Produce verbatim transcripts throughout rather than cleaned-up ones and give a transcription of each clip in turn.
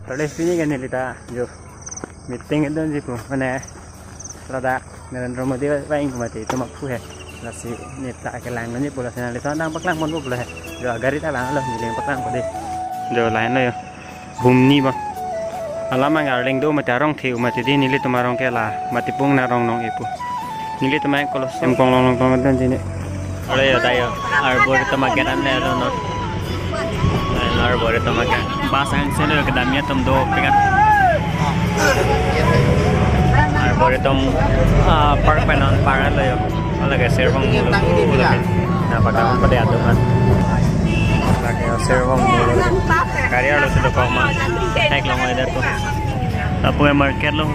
Kali pini kan neli ta jo meeting itu ji pu, mane ladak Narendra Modi vang pu mati itum aphu he. Lasi neli ta kelang neli pu, lasi nangli son nangpaklang pon pu he. Jo gari ta vanglo, neli paklang pon dei. Jo line lo jo. Humni ba. Alam ang Arleng do mati arong the mati dei, nelitum arong ke la Matipung Narong nong-e pu. Nelitum ang Colosseum konglong long tong dan sini. Ore yo tayo. Arboretum market an le lo no. Arboretum market. Bus ang selo kedamia tum do pekan. Arboretum, ah, park pen non para lo yo. Lake Servong Molo. Lake. Nah, pakai apa dia tuh kan? Lake Servong Molo. Gari arlo sudah kok ma. Thek long ada tuh. Lapu market lo.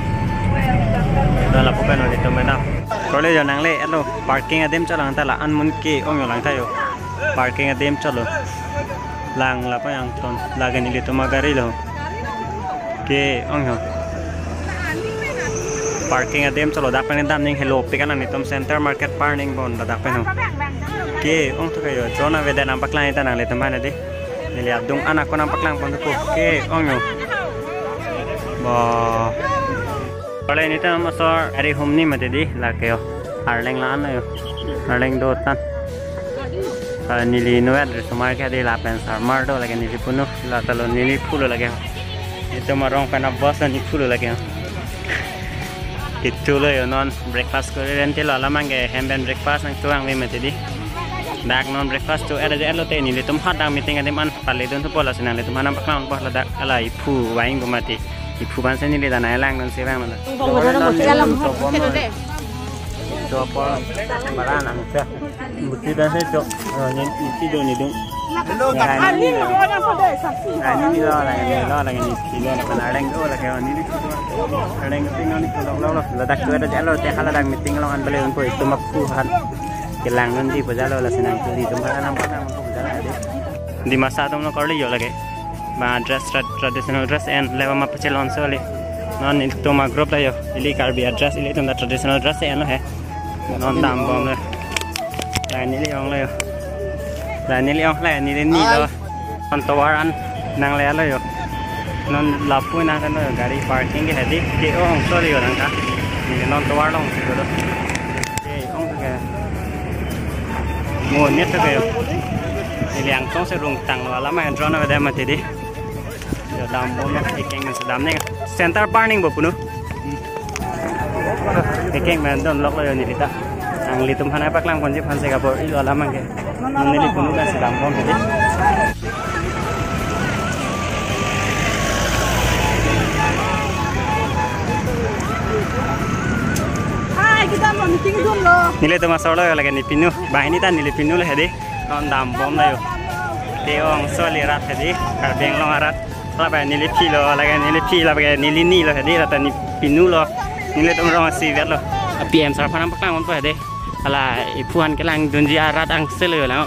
Nah, lapu kan udah temen dah. Kali jo nangle, alo, parking adim chot lang ta la-an amun ke-ong jo lang ta jo. Parking adim chot lo. Lang lapu yang ton, lake nelitum agari lo. Ke-ong jo. Parking adim chot lo, dak pen dam ning helo pekan nelitum Center Market par ning bon ladak pen ho. Ke-ong thu ke jo, jona veda nangpaklang ta nanglitum aphan dei. Neli adung anak ko nangpaklang pon thu ke-ong jo. Bo. Kali nelitum asor ari humni mati dei, lake jo. Arleng la-an jo. Arleng do tan. Kali neli nuat risomar ke dei lapen sarmar do lake neli punu, la ta lo neli phu lo lake. Itum arong pen a-bus neli phu lo lake. Itu lo jo non breakfast kori rente lo alam ang ke hem pen breakfast nangthu ang ve mati dei. Dak non breakfast tu ada je alo te nelitum hadak meeting adim an pale dun tu pola sinang nelitum aphan nangpaklang pon ladak ala iphu vang pu mati. Iphu aphan si neli ta nanglang non si vang non. Itu apa? Barang nang sa. Buti dan saya cok. Oh, ini isi dong ni dong. Hello, ya, ini lo, yang pada saksi. Ah, ini lo lagi ni, lo lagi ni, si lo lagi Arleng do lagi ni. Arleng tinggal ni lo lo lo. Ladak tu ada jalo te hala dak meeting lo an beli untuk itu maktu han. Kelang nanti pajalo la sinang tu di tempat alam pada untuk jalan ada. Di masa tu lo kali jo lake. Ma dress tra-, traditional dress en le ma pachelon soli. Non itum a-group ta jo. Ili Karbi a-dress, ilitum ta traditional dress en lo he. Non dam bom le. La neli ong lo jo. La neli ong la neli ni lo. Non tovar an nangle lo jo. Non lapu nang lo jo. Gari parking ke hedi ke-ong soli jo nang ka. Neli non tovar long si lo. Ke-ong ke. Mo net ke jo. Neli angtong si rung tang lo alam ang drone ada mati dei. Jo dam bom lo, ekeng men si dam ning. Center par ning bo punu. Ekeng men don lok lo jo neli ta. Nanglitum aphan nangpaklang ponji aphan si kabor-i lo alam ang ke. Neli punu kan si dam bom hedi. Hai, kita mau meeting dulu. Nelitum asor lo jo lake neli pinu. Banghini ta neli pinu lo hedi. Non dam bom lo jo. Ke-ong soli rat hedi, Karbi Anglong arat. Lapen neli phi lo, lake neli phi, lapen neli ni lo hedi, lapen neli pinu lo. Nelitum rong si vet lo. A-P M sar aphan nangpaklang pon po hedi. Ala iphu aphan kelang dunji arat angse lo jo lang.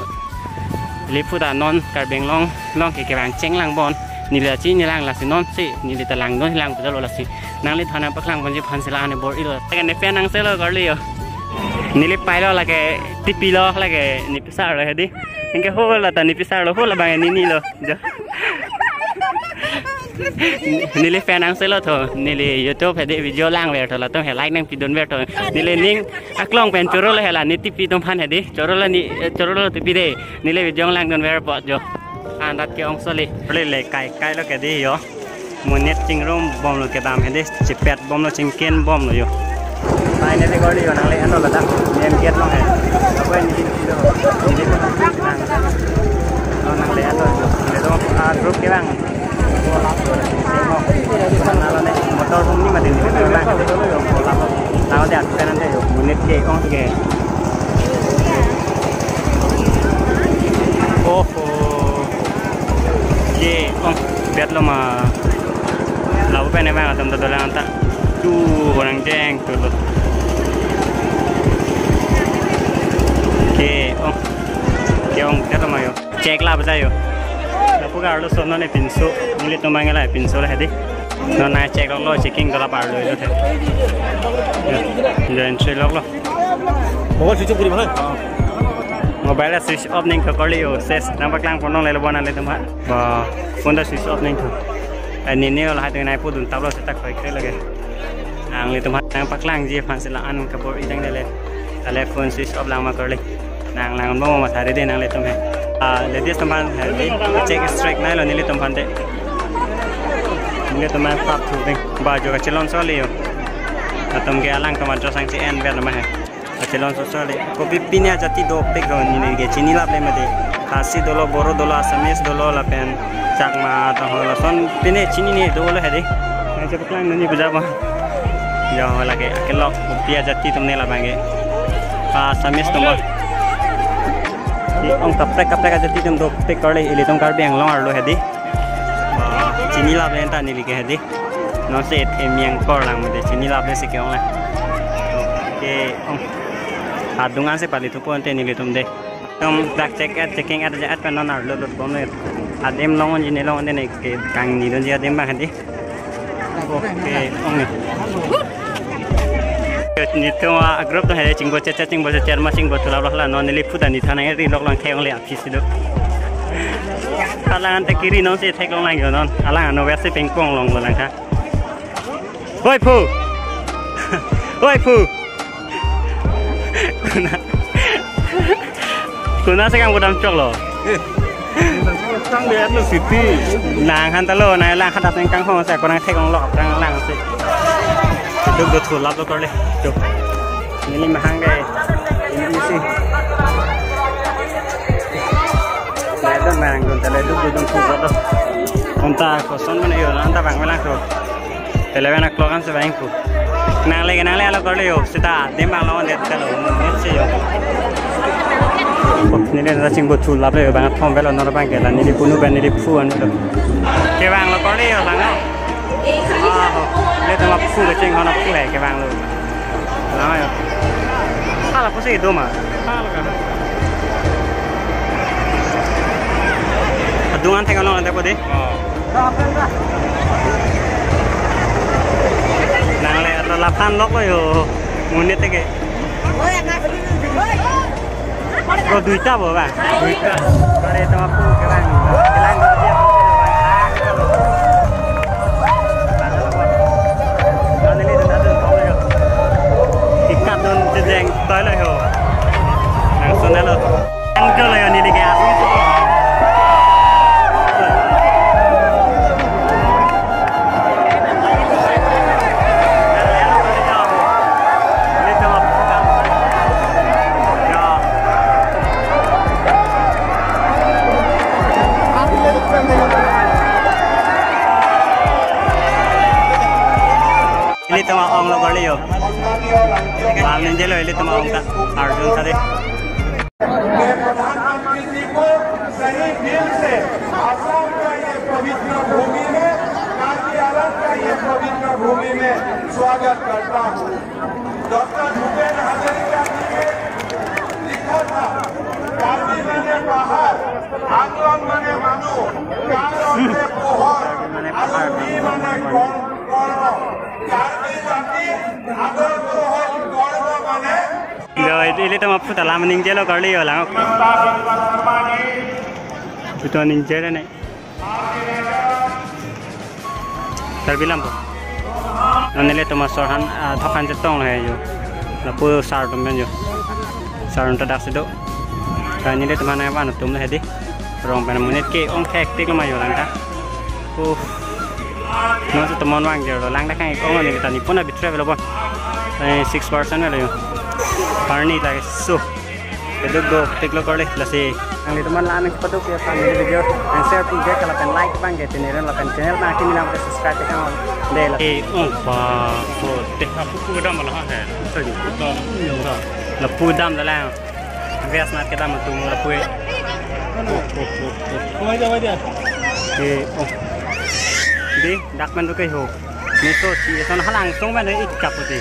Neli phu ta non Karbi Anglong along ke kevang cheng lang bon. Neli achi neli lang lasi non si, neli ta lang don lang pajalo lasi. Nangliphan nangpaklang ponji aphan si la ne bor-i lo. Lake ne pen angse lo kali jo. Neli pai lo lake tipi lo lake ne pisar lo hedi. Anke ho la ta ne pisar lo, ho labang ne ni lo. Jo. Neli pen angse lo tho. Neli YouTube hedi video lang ver tho, latum he like nangpi dun ver tho. Neli ning aklong pen choro lo hela ne tipi atum aphan hedi. Choro lo ne, eh, choro lo tipi dei. Neli video lang dun ver po jo. Andat ke-ong soli. Pele le kai kai lo ke dei jo. Monit chingrum bom lo kedam hedi, chepet bom lo, chingken bom lo jo. Finally kali jo nangle ano ladak main gate along he. Apa ini di sini? Ini nangle ano jo. Nangle do a group kelang. Nalo ne motor humni mati ni kelang. Nalo dia kan nanti jo. Monit ke-ong ke. Oh. Ke-ong, bet lo ma. Lapu pen emang atum ta dolang ta. Tu orang jeng tu lo. Ke-ong. Ke-ong, bet lo ma jo. Check la baja jo. Lapu ke arloso non ne pinso. Nelitum mang la pinso la hedi. Non nangcheck lo, checking dola arlo lo the. Jo, jo entry lo lo. Mobile switch off kuri bang. Mobile switch off ning kali jo, ses nangpaklang pon longle lo bon nanglitum aphan. Ba, phone ta switch off ning tho. Ani ne lahai teng nai pudun tablo seta khoi kre lage. Nanglitum aphan nangpaklangji aphan si la-an kabor-i tang dele. Telephone switch off lang ma korle. Nang lang bom ma thari de nanglitum he. Ah, ladies atum aphan he, check strike nai lo nelitum aphan te. Nelitum aphan pap thu ding. Ba jo kachelonso le yo. Latum ke alang atum address ang si en ber nama he. Kachelonso le. Kopi pine ajati dopik lo neli ke chinilap le mati. Khasi dolo, Boro dolo, Assamese dolo lapen Chakma ta ho lason pine chinine dolo he de. Nang chepaklang nani buja ba. Jo lake akelok kopi ajati atum ne labang ke. Assamese atum ba. Ong kaprek kaprek ajati atum dopik korle, ilitum Karbi Anglong arlo he de. Chinilap le ta neli ke he de. Non si et emiang kor lang mati chinilap le si ke-ong lang. Ke-ong. Adung an si pali thupo ante nelitum de. Tum dak check et checking et ja et pen non arlo lut bom le. Adim long-un ji ne long-un de ne ke kangni dunji adim bang he de. Okay, ong ne. Nelitum a group atum he chingbo chet chet chingbo chet chet ma chingbo thulap lo la non neli phu ta ni thana ri lok lang thek-ong le aphi si do. Alang ante kiri non si thek-ong lang yo non. Alang ano wes si pengpong long lo lang tha. Hoi phu. Hoi phu. Kuna, kuna si kang budam chok lo. Tang de no city. Nang han ta lo, nang lang hadak nang kang hong sa, ko nang thek-ong lo, kang lang si. Duk duk thulap lo korle. Duk. Neli mahang de. Ini si. Nai don mahang don tele duk duk duk thulap lo. Anta koson mane yo, anta bang melang ko. Eleven o'clock an si bang ko. Nang le, nang le alo korle yo. Seta adim bang lo de telo. Net si yo. Neli ta chingbo thulap le yo bang thom belo nor bang ke la neli punu ben neli phu an lo. Kevang lo korle yo lang. Ah, ho. Nelitum aphu kecheng hon aphu he kevang lo. Lang yo. Hala pusi do ma. Hala ka. Adung an thek-ong lo ante podi. Oh. Nang le ro laphan lok lo yo. Monit te ke. Ro duita bo bang. Duita. Kare atum aphu ke bang. Kelang do dia. Ikat don jejeng toi lo ho. Langsung lo. Ang jolo yo neli ke api. Ilitum a-ong lo korle yo. Bang ningjelo ilitum a-ong ta. Arjun sa de. मैं प्रधानमंत्री जी को सही दिल से असम का ये पवित्र भूमि में, कार्बी आंगलोंग का ये पवित्र भूमि में स्वागत करता हूँ। ডক্টৰ ভূপেন হাজৰিকা জীয়ে লিখা থা, কাৰ্বি মানে পাহাৰ, আংলং মানে মানুহ, কাৰ অৰ্থে পোহৰ, আৰু বি মানে কৰ্ম, কৰ্ম। কাৰ্বি জাতিৰ আদৰটো হ'ল কৰ্ম মানে Jo, ili, ilitum aphu ta lam ningjelo korle yo lang. Ilitum ningjelo ne. Karbi lam bo. Non ilitum asor han, ah, thok han chetong lo he yo. Lapu sar atum pen yo. Sar atum ta dak si do. Kali ilitum han nangvan atum lo he di. Rong pen monit ke-ong hektik lo ma yo lang ta. Uh. Non si tomon vang jer lo lang dak kang ik-ong lo neli ta ni puna bitre velo bon. Eh, six percent velo yo. Parni lake so. Keduk dopik lo korle lasi. Nanglitum an la-an kepaduk ya pan video. Nang share pi je kala pen like bang ke tiniren lapen channel bang kini nang subscribe ke kang de la. Eh, ong pa ko te ha puku kedam lo ha he. Sorry. Lapu dam da lang. Bias nat kedam atum lapu. Oh, oh, oh, oh. Wai dia, wai dia. Eh, oh. Di, dak man tu ke ho. Ni to si, son halang song man ik kap ti.